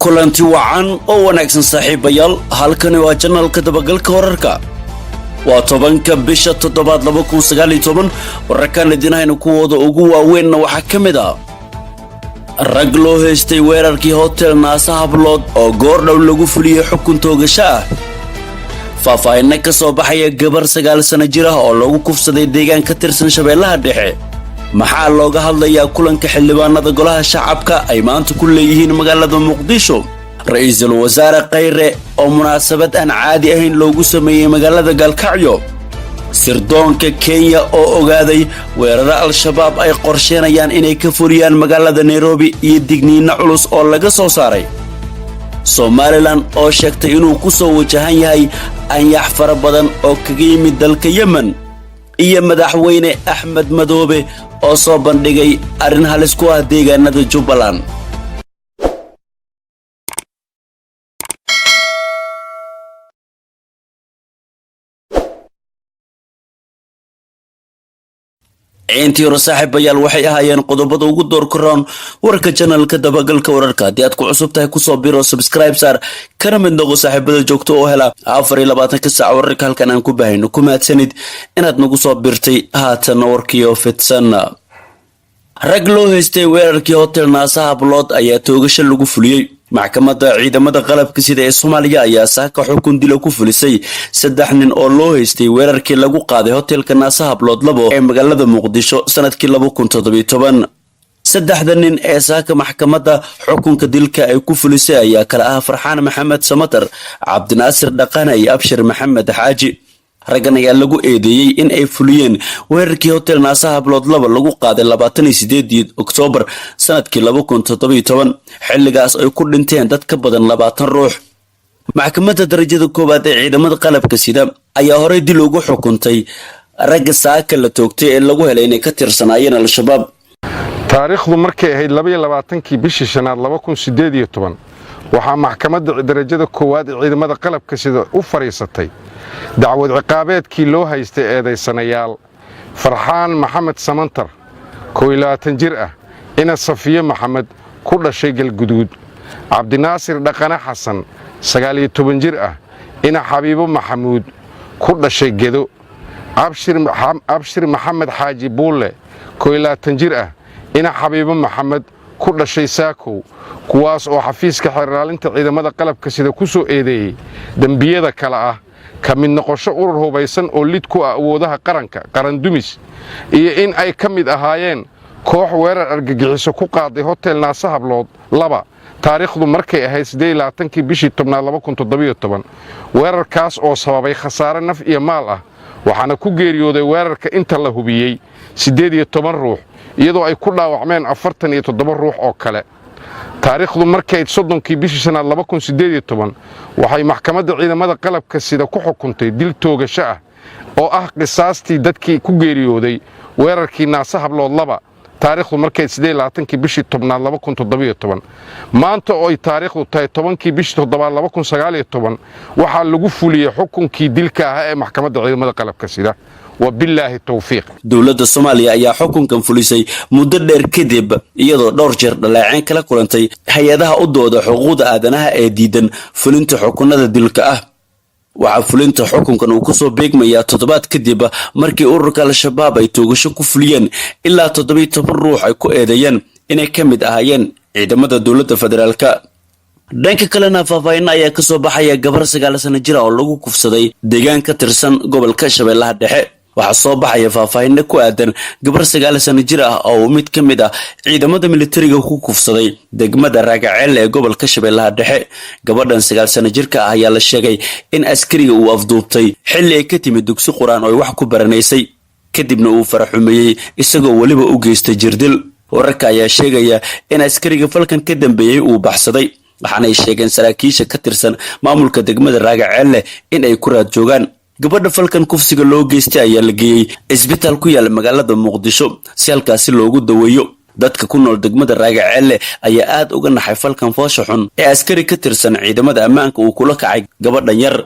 Kulanti wacan oo wanaagsan, saaxiibayaal. Halkani waa channelka dabagalka wararka. Waa 10-ka bisha 7aad 2019. Wararkan idinahaynu kuwooda ugu waaweynna waxaa ka mid ah rag loo haystay weerarkii Hotel Naasa Hablood oo goordhow lagu fuliyey xukun toogasho ah. Faahfaahinno ka soo baxaya gabar 9 sano jir ah oo lagu kufsaday deegaan ka tirsan Shabeellaha Dhexe. Maxaa looga hadlayaa kulanka xildhibaanada Golaha Shacabka ay maanta ku leeyihiin magaalada Muqdisho? Ra-iisul Wasaare Khayre oo munaasabad aan caadi ahayn loogu sameeyey magaalada Gaalkacyo. Sirdoonka Kenya oo ogaaday weeraro Al-Shabaab ay qorsheenayaan inay ka fuliyaan magaalada Nairobi iyo digniinno culus oo laga soo saaray. Somaliland oo sheegtay inuu ku soo wajahan yahay anyax fara badan oo kaga yimid dalka Yemen, iyo Madaxweyne Axmed Madoobe oo soo bandhigay arrin halis ku ah deegaanada Jubbaland. Intii hore, saaxiibayaal, waxay ahaayeen qodobada ugu door karoon warka channelka dabagalka wararka. Haddii aad ku cusub tahay, kusoo biro, subscribe saar, kana mid noqo saaxiibada joogto oo hela 24-ka saac wararka halkan aan ku bahayno. Ku mahadsanid inaad nagu soo birtay. Haatanna warkiio fidsan. Rag loo haystay weerarkii Hotel Naasa Hablood ayaa toogasho lagu fuliyey. Maxkamadda Ciidamada Qalabka Sida ee Soomaaliya ayaa saaka xukun dila ku fulisay saddex nin oo loo haystay weerarkii lagu qaaday hotelka Naasa Hablood 2 ee magaalada Muqdisho sanadkii 2017. Saddexda nin ee saaka maxkamadda xukunka dilka ay ku fulisay ayaa kala ah Farxaan Maxamed Samatar, Cabdinaasir Dhaqane iyo Abshir Maxamed Xaaji. Raggan ayaa lagu eedeeyey in ay fuliyeen weerarkii Hotel Naasa Hablood 2 lagu qaaday 28-dii Oktoobar sanadkii 2017, xilligaas ay ku dhinteen dad ka badan 20 ruux. Maxkamadda darajada koowaad ee Ciidamada Qalabka Sida ayaa horey dil ugu xukuntay ragga saaka la toogtay ee lagu helay inay ka tirsanaayeen Al-Shabaab. Taariikhdu markay ahayd 22-kii bishii shanaad 2018, waxaa Maxkamadda Darajada Koowaad ee Ciidamada Qalabka Sida u fadhiisatay dacwad ciqaabeedkii loo haystay eedaysanayaal Farxaan Maxamed Samantar, 21 jir ah, ina Safiye Maxamed, ku dhashay Galguduud; Cabdinaasir Dhaqane Xasan, 19 jir ah, ina Xabiibo Maxamuud, ku dhashay Gedo; Abshir Maxamed Xaaji Buulle, 21 jir ah, ina Xabiibo Maxamed, ku dhashay Saakow, kuwaas oo xafiiska xeerlaalinta ciidamada qalabka sida ku soo eedeeyey dembiyada kale ah ka mid noqosho urur hubaysan oo lid ku ah awoodaha qaranka, qarandumis, iyo in ay ka mid ahaayeen koox weerar argagixiso ku qaaday Hotel Naase Hablood 2, taariikhdu markay ahayd 28-kii bishii tobnaad 2017, weerarkaas oo sababay khasaare naf iyo maal ah, waxaana ku geeriyooday weerarka inta la hubiyey 18 ruux, iyadoo ay ku dhaawacmeen 47 ruux oo kale. Taariikhdu markayd 30-kii bishii shanaad 2018, waxay Maxkamadda Ciidamada Qalabka Sida ku xukuntay dil toogasho ah oo ah qisaastii dadkii ku geeriyooday weerarkii Naase Hablood 2, taariikhdu markayd 28-kii bishii tobnaad 2017. Maanta oo ay taariikhdu tahay 10-kii bishii toddobaad 2019, waxaa lagu fuliyey xukunkii dilka ahaa ee Maxkamadda Ciidamada Qalabka Sida. Wabillaahi towfiiq. Dowladda Soomaaliya ayaa xukunkan fulisay muddo dheer kadib, iyadoo dhowr jeer dhaleeceyn kala kulantay hay-adaha u dooda xuquuqda aadanaha ee diidan fulinta xukunada dilka ah. Waxaa fulinta xukunkan uu kusoo beegmayaa toddobaad kadib markii ururka Al-Shabaab ay toogasho ku fuliyeen ilaa 17 ruux ay ku eedeeyeen inay ka mid ahaayeen ciidamada dowladda federaalka. Dhanka kalena, faahfaahinno ayaa kasoo baxaya gabar 9 sano jira oo lagu kufsaday deegaan ka tirsan gobolka Shabeellaha Dhexe. Waxaa soo baxaya faahfaahinno ku aadan gabar 9 sano jir ah oo uu mid ka mid ah ciidamada militariga ku kufsaday degmada Raagaceel ee gobolka Shabeellaha Dhexe. Gabadhan 9 sano jirka ah ayaa la sheegay in askariga uu afduubtay xilli ay ka timid dugsi Qur-aan oo ay wax ku baranaysay, kadibna uu faraxumeeyey, isagoo weliba u geystay jirdil. Wararka ayaa sheegaya in askariga falkan ka dambeeyey uu baxsaday, waxaanay sheegeen saraakiisha ka tirsan maamulka degmada Raagaceelle in ay ku raad joogaan. Gabadha falkan kufsiga loo geystay ayaa la geeyey isbitaal ku yaala magaalada Muqdisho si halkaasi loogu daweeyo. Dadka ku nool degmada Raagaceelle ayaa aad uga naxay falkan foosha xun ee askari ka tirsan ciidamada ammaanka uu kula kacay gabadhan yar.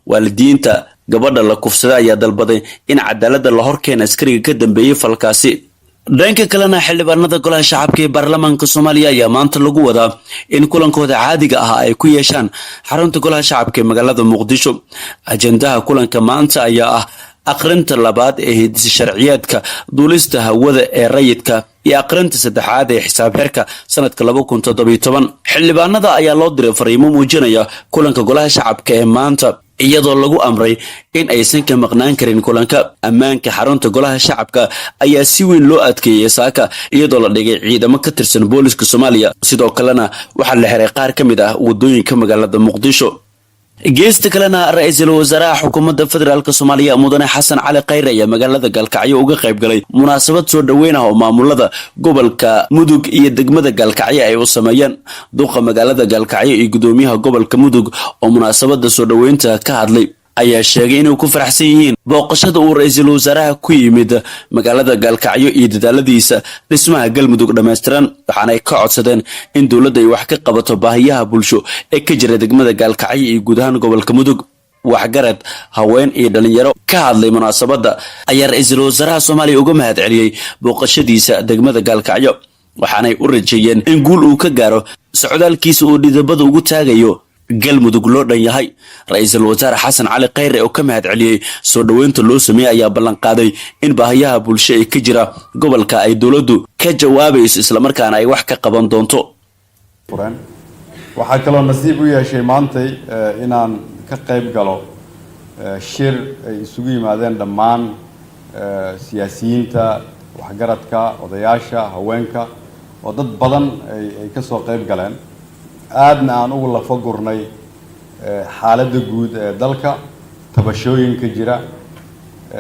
Waalidiinta gabadha la kufsaday ayaa dalbaday in cadaaladda la horkeena askariga ka dambeeyey falkaasi. Dhanka kalena, xildhibaanada Golaha Shacabka ee Baarlamaanka Soomaaliya ayaa maanta lagu wadaa in kulankooda caadiga ah ay ku yeeshaan xarunta Golaha Shacabka ee magaalada Muqdisho. Ajendaha kulanka maanta ayaa ah aqrinta labaad ee hindise sharciyeedka duulista hawada ee rayidka iyo aqrinta saddexaad ee xisaab xirka sanadka 2017. Xildhibaanada ayaa loo diray fariimo muujinaya kulanka Golaha Shacabka ee maanta, iyadoo lagu amray in aysan ka maqnaan karin kulanka. Ammaanka xarunta Golaha Shacabka ayaa si weyn loo adkeeyey saaka, iyadoo la dhigay ciidamo ka tirsan booliska Soomaaliya. Sidoo kalena waxaa la xiray qaar ka mid ah wadooyinka magaalada Muqdisho. Geesta kalena, ra-iisul wasaaraha xukuumadda federaalka Soomaaliya, mudane Xasan Cali Khayre, ayaa magaalada Gaalkacyo uga qayb galay munaasabad soo dhoweyn ah oo maamulada gobolka Mudug iyo degmada Gaalkacyo ay u sameeyeen. Duqa magaalada Gaalkacyo iyo gudoomiyaha gobolka Mudug oo munaasabada soo dhoweynta ka hadlay ayaa sheegay inay ku faraxsan yihiin booqashada uu ra-iisul wasaaraha ku yimid magaalada Gaalkacyo iyo dadaaladiisa dhismaha Galmudug dhammaystiran, waxaana ay ka codsadeen in dowladda ay wax ka qabato baahiyaha bulsho ee ka jira degmada Gaalkacyo iyo guud ahaan gobolka Mudug. Waxgarad, haween iyo dhalinyaro ka hadlay munaasabadda ayaa ra-iisul wasaaraha Soomaaliya uga mahad celiyey booqashadiisa degmada Gaalkacyo, waxaanay u rajeeyeen in guul uu ka gaaro socdaalkiisa uu dhidibada ugu taagayo Galmudug loo dhan yahay. Ra-iisul wasaare Xasan Cali Khayre oo ka mahad celiyey soo dhoweynta loo sameeyey ayaa ballanqaaday in baahiyaha bulsho ee ka jira gobolka ay dowladdu ka jawaabayso, islamarkaana ay wax ka qaban doonto. Waxaa kaloo nasiib u yeeshay maantay inaan ka qayb galo shir ay isugu yimaadeen dhammaan siyaasiyiinta, waxgaradka, odayaasha, haweenka oo dad badan ay kasoo qayb galeen, aadna aan ugu lafo gurnay xaaladda guud ee dalka, tabashooyinka jira,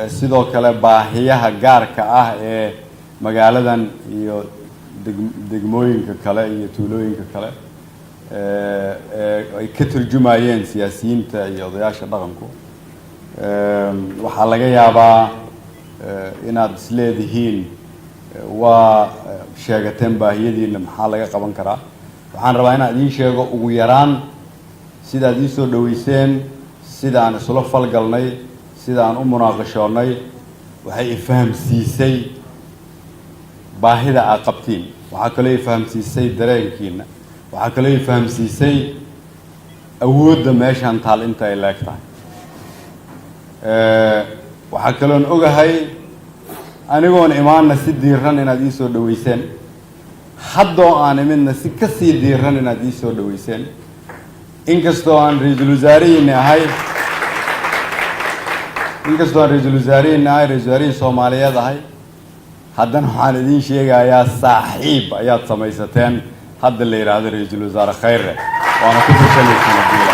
sidoo kale baahiyaha gaarka ah ee magaaladan iyo degmooyinka kale iyo tuulooyinka kale ee ay ka turjumayeen siyaasiyiinta iyo odayaasha dhaqanku. Waxaa laga yaabaa inaad isleedihiin, waa sheegateen baahiyadiina, maxaa laga qaban karaa? Waxaan rabaa inaan idiin sheego, ugu yaraan sidaad ii soo dhaweyseen, sida aan isula falgalnay, sida aan u munaaqashoonnay, waxay ifahamsiisay baahida aad qabtiin. Waxaa kaloo ifahamsiisay dareenkiina. Waxaa kaloo ifahamsiisay awoodda meeshaan taal inta ay leeg tahay. Waxaa kaloon ogahay, anigoon imaanna si diiran inaad ii soo dhaweyseen, haddoo aan imidna si kasii diiran inaad ii soo dhaweyseen. Inkastoo aan ra-iisul wasaarihiini ahay, inkastoo aan ra-iisul wasaarihiini ahay, ra-isul wasaarihii Soomaaliyeed ahay, haddana waxaan idiin sheegayaa saaxiib ayaad samaysateen hadda la yidhaahdo ra-iisul wasaare Khayre, waana ku tashanaysan haddii la.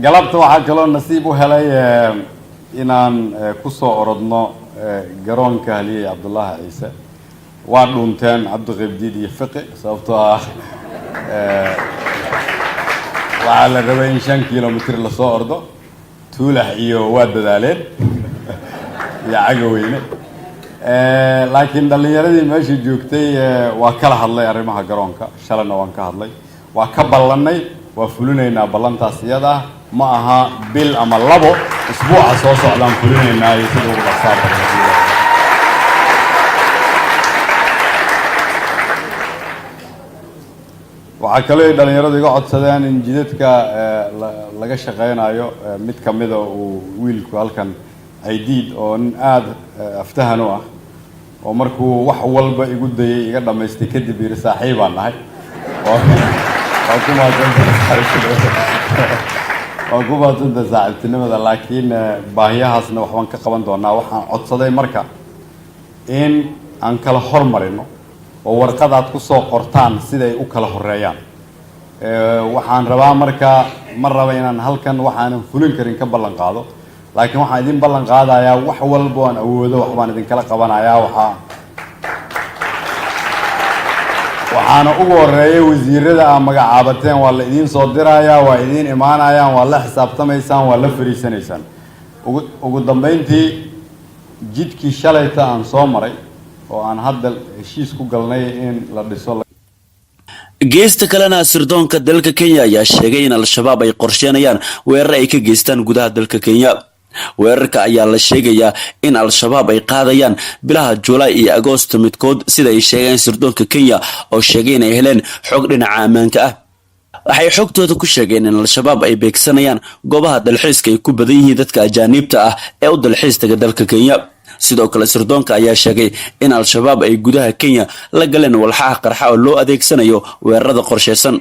Galabta waxaa kaloo nasiib u helay inaan kusoo orodno garoonka Haliyey Cabdullaahi Ciise. Waa dhuunteen Cabdiqaybdiid iyo Fiqi, sababtoo ah waxaa la rabay in 5 kilomitr lasoo ordo. Tuulax iyo waa dadaaleen iyo Cagaweyne, laakiin dhallinyaradii meesha joogtay waa kala hadlay arrimaha garoonka. Shalayna waan ka hadlay, waa ka ballannay, waa fulinaynaa ballantaas iyada ah. Ma aha bil ama labo, isbuuca soo socdaan fulinaynaa iyo sida ugu dhaqsaa badan haddii la. Waxaa kaloo ay dhalinyaradu iga codsadeen in jidadka laga shaqeynayo mid kamida uu wiilku halkan Caydiid, oo nin aada aftahan u ah, oo markuu wax walba igu dayay, iga dhamaystay, kadib yidhi saaxiibaan nahay. Waa ku mahadsantahay saaxiibtinimada, waa ku mahadsantahay saaxiibtinimada, laakiin baahiyahaasna waxbaan ka qaban doonaa. Waxaan codsaday marka in aan kala hormarino oo warqad aad kusoo qortaan siday u kala horeeyaan. Waxaan rabaa marka, ma raba inaan halkan waxaanan fulin karin ka ballan qaado, laakiin waxaan idin ballan qaadayaa wax walba oo aan awoodo waxbaan idinkala qabanayaa. Waxaana ugu horeeya wasiirada aa magacaabateen, waa la idiin soo dirayaa, waa idiin imaanayaan, waa la xisaabtamaysaan, waa la fariisanaysaan. Ugu dambeyntii, jidkii shalayta aan soo maray oo aan hadda heshiis ku galnay in la dhiso. Geesta kalena, sirdoonka dalka Kenya ayaa sheegay in Al-Shabaab ay qorsheenayaan weerar ay ka geystaan gudaha dalka Kenya. Weerarka ayaa la sheegayaa in Al-Shabaab ay qaadayaan bilaha Julaay iyo Agoosto midkood, sida ay sheegeen sirdoonka Kenya oo sheegay inay heleen xog dhinaca ammaanka ah. Waxay xogtooda ku sheegeen in Al-Shabaab ay beegsanayaan goobaha dalxiiska ay ku badan yihiin dadka ajaaniibta ah ee u dalxiis taga dalka Kenya. Sidoo kale, sirdoonka ayaa sheegay in Al-Shabaab ay gudaha Kenya la galeen walxaha qarxa oo loo adeegsanayo weerarada qorsheysan.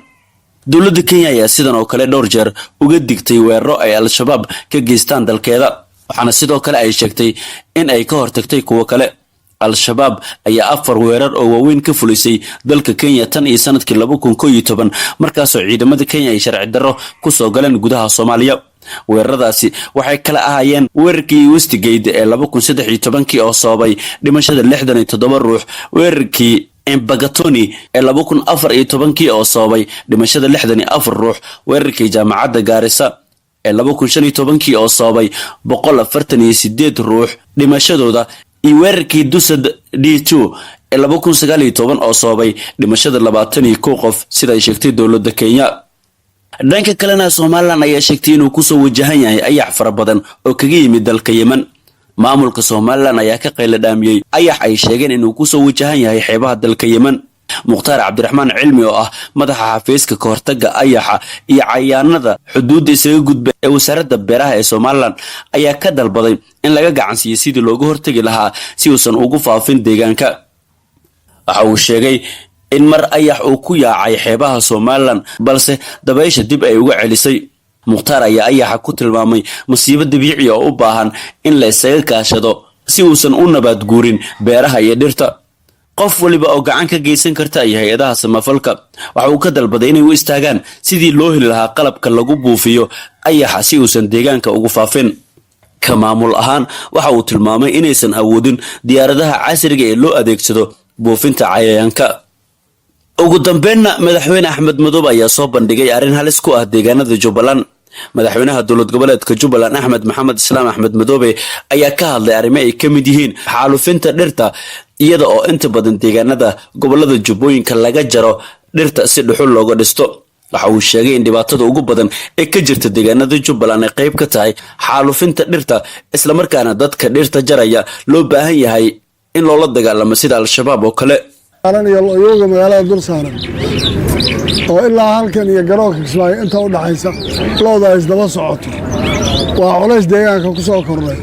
Dowladda Kenya ayaa sidan oo kale dhowr jeer uga digtay weeraro ay Al-Shabaab ka geystaan dalkeeda, waxaana sidoo kale ay sheegtay in ay ka hortagtay kuwo kale. Al-Shabaab ayaa afar weerar oo waaweyn ka fulisay dalka Kenya tan iyo sanadkii 2011, markaasoo ciidamada Kenya ay sharci darro kusoo galeen gudaha Soomaaliya. Weeraradaasi waxay kala ahaayeen weerarkii Westgate ee 2013-kii oo sababay dhimashada 67 ruux, weerarkii Mpakatoni ee 2014-kii oo sababay dhimashada 64 ruux, weerarkii jaamacadda Gaarisa ee 2015-kii oo sababay 148 ruux dhimashadooda, iyo weerarkii Dusit D 2 ee 2019 oo sababay dhimashada 21 qof, sida ay sheegtay dowladda Kenya. Dhanka kalena, Somaliland ayaa sheegtay inuu kusoo wajahan yahay ayax fara badan oo kaga yimid dalka Yemen. Maamulka Somaliland ayaa ka qayla dhaamiyey ayax ay sheegeen inuu kusoo wajahan yahay xeebaha dalka Yemen. Mukhtaar Cabdiraxmaan Cilmi oo ah madaxa xafiiska kahortaga ayaxa iyo cayaanada xuduudda isaga gudba ee wasaaradda beeraha ee Somaliland ayaa ka dalbaday in laga gacansiiyo sidii looga hortegi lahaa si uusan ugu faafin deegaanka. Waxa uu sheegay in mar ayax uu ku yaacay xeebaha Somaliland, balse dabaysha dib ay uga celisay. Mukhtaar ayaa ayaxa ku tilmaamay masiibo dabiici oo u baahan in la isaga kaashado si uusan u nabaad guurin beeraha iyo dhirta. Qof waliba oo gacan ka geysan karta iyo hay-adaha samafalka waxa uu ka dalbaday inay u istaagaan sidii loo heli lahaa qalabka lagu buufiyo ayaxa si uusan deegaanka ugu faafin. Ka maamul ahaan, waxa uu tilmaamay inaysan awoodin diyaaradaha casriga ee loo adeegsado buufinta cayayaanka. Ugu dambeynna, Madaxweyne Axmed Madoobe ayaa soo bandhigay arrin halis ku ah deegaanada Jubbaland. Madaxweynaha dowlad goboleedka Jubbaland, Axmed Maxamed Islaam, Axmed Madoobe, ayaa ka hadlay arrimo ay ka mid yihiin xaalufinta dhirta, iyada oo inta badan deegaanada gobolada Jubbooyinka laga jaro dhirta si dhuxul looga dhisto. Waxa uu sheegay in dhibaatada ugu badan ee ka jirta deegaanada Jubbaland ay qayb ka tahay xaalufinta dhirta, islamarkaana dadka dhirta jaraya loo baahan yahay in loola dagaalamo sida Al-Shabaab oo kale. Iyo lo-yooga magaalada dul saaran oo ilaa halkan iyo garoonka Kismaayo inta u dhaxaysa looda ay isdaba socoto waa culays deegaanka ku soo kordhay.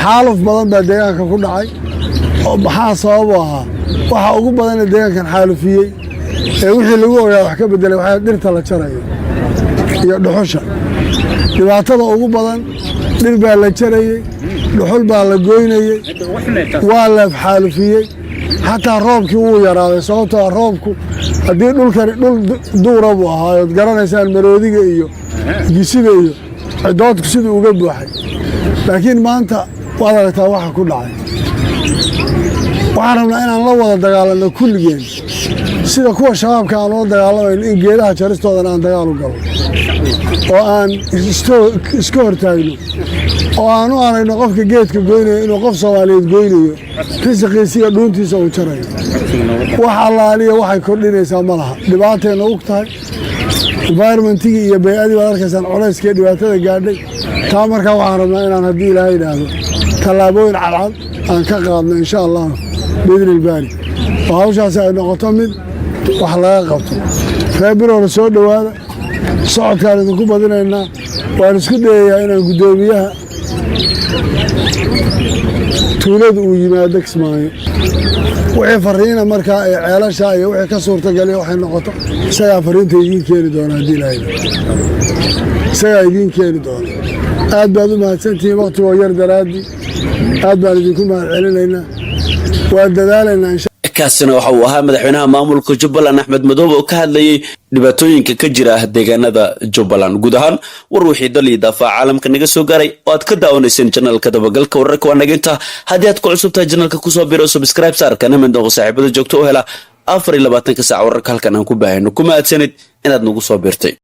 Xaaluf badan baa deegaanka ku dhacay. Maxaa sabab u ahaa? Waxa ugu badanee deegaankan xaalufiyey ee wixii lagu ogaa wax ka bedelay waxaa dhirta la jarayo iyo dhuxusha. Dhibaatada ugu badan, dhir baa la jarayey, dhuxul baa la goynayey, waa la xaalufiyey. Xataa roobkii wuu yaraaday, sababtoo roobku haddii dhulkani dhul duura buu ahaa ood garanaysaan, maroodiga iyo gisida iyo cidoodku siduu uga buuxay, laakiin maanta waad aragtaa waxa ku dhacay. Waxaan rabnaa inaan la wada dagaalanno kulligeen, sida kuwa Shabaabka aan ula dagaalamayno, in geedaha jaristoodan aan dagaal u galno oo aan iska hortaagno oo aan u aragno qofka geedka goynayo inuu qof Soomaaliyeed goynayo, risiqiisa iyo dhuuntiisa uu jarayo. Wax allaaliya waxay kordhinaysaa ma laha, dhibaatayna og tahay. Environmentigii iyo bay-adii baad arkaysaan culayskii dhibaatada gaadhay. Taa markaa waxaan rabnaa inaan, haddii Ilaahay idhaahdo, tallaabooyin cadcad aan ka qaadno, insha Allah biidni ilbaari, oo hawshaasi ay noqoto mid wax laga qabto. Reer Biroole, soo dhowaada. Socodkaan idinku badinaynaa. Waan isku dayayaa inaan guddoomiyaha tuuladu uu yimaado Kismaayo. Wixii fariina markaa ee ceelasha iyo wixii ka suurtagaliya waxay noqoto, isagaa fariinta idiin keeni doona, haddii Ilaahay isagaa idiin keeni doona. Aad baad u mahadsantihiin. Wakhtigoo yar daraaddi aad baan idinku mahad celinaynaa. Waan dadaalaynaa. Kaasina waxa uu ahaa madaxweynaha maamulka Jubbaland, Axmed Madoobe, oo ka hadlayay dhibaatooyinka ka jira deegaanada Jubbaland. Guud ahaan, war wixii dal iyo daafaca caalamka naga soo gaaray oo aad ka daawanayseen channelka dabagalka wararka waa naginta. Haddii aad ku cusub tahay channelka, kusoo biro, subscribe saar, kana mid noqo saaxiibada joogto u hela 24-ka saac wararka halkan aan ku baahayno. Kuma aadsanid inaad nagu soo biirtay.